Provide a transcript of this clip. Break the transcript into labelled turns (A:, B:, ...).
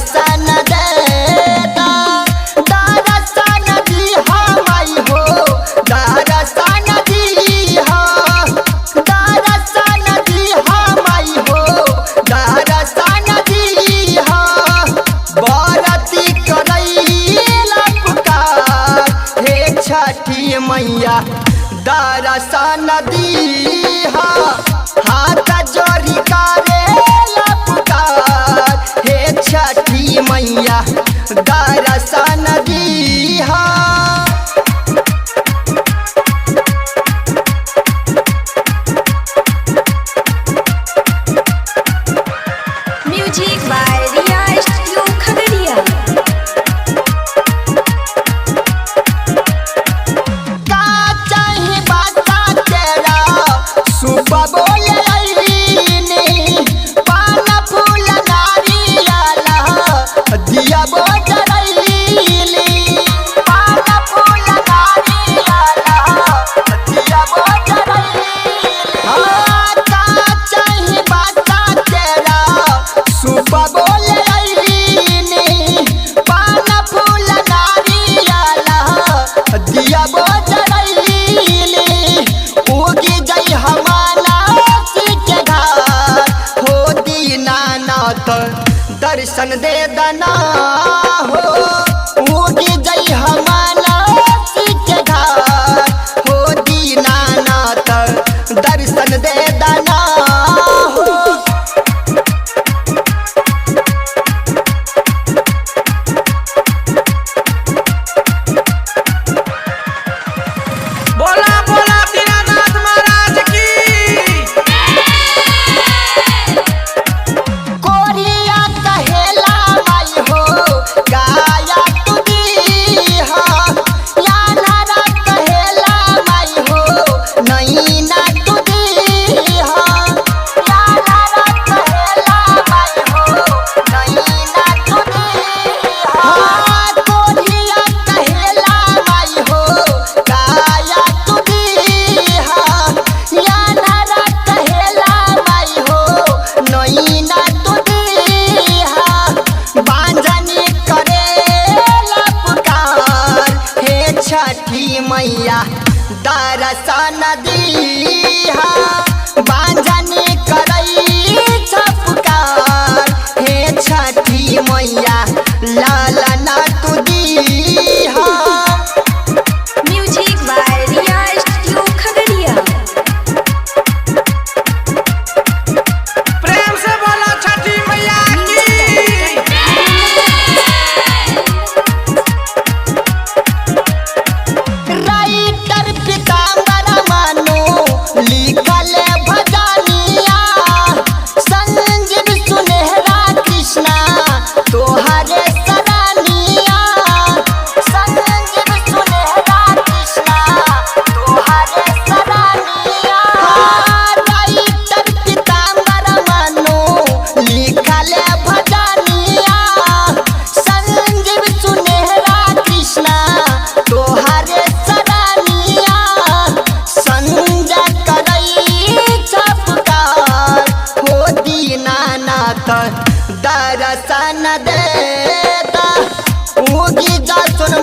A: दर्शन देता। दर्शन दिहा माई हो, दर्शन दिहा, दर्शन दिहा माई हो, दर्शन दिहा। बरती करैला पुकार हे छठी मैया दर्शन दिहा। हाथ जोड़ी करेला पुकार हे छठी मैया दर्शन दिहा।
B: Music by Riya studio Khagaria.
A: का चाही बाता तेरा सुबह बोले अइनी, पान फूल नारियल दिया बोजरैली। पान फूल नारियल दिया बोजरैली। हाँ, का चाही बाता तेरा सुबह बोले अइनी, पान फूल नारियल दिया बोजरैली। उगी जई हमारा के घाट हो दीनानाथ दर्शन दे दना हो। उगी जई हमारा के घाट हो दीनानाथ दर्शन दे दना हो।
C: बोला बोला दीनानाथ महाराज की।
A: कोरिया कहेला माई हो गाया तू दीहा, या नारा कहेला माई हो नैना तू दीहा। या नारा कहेला माई हो नैना तू दीहा। कोरिया कहेला माई हो गाया तू दीहा, या नारा कहेला माई हो नैना तू दीहा। बांझनी करेला पुकार हे छठी मैया दर्शन दीहा। बांझनी करई छपुकार हे छठी मैया लाला ना तू दीहा।
B: Music by Riya studio Khagaria.
C: प्रेम से बोला छठी मैया की।
A: राइटर पीताम्बर मानो लिखल भजनिया, संजीव सुनहरा कृष्णा तोहरे सरानिया। संजीव सुनहरा कृष्णा तोहरे सरानिया। राइटर पीताम्बर मानो लिखल भजनिया, संजीव सुनहरा कृष्णा तोहरे सरानिया। संजय करई छपकार हो दीनानाथ दर्शन देता। उगी जा सुन।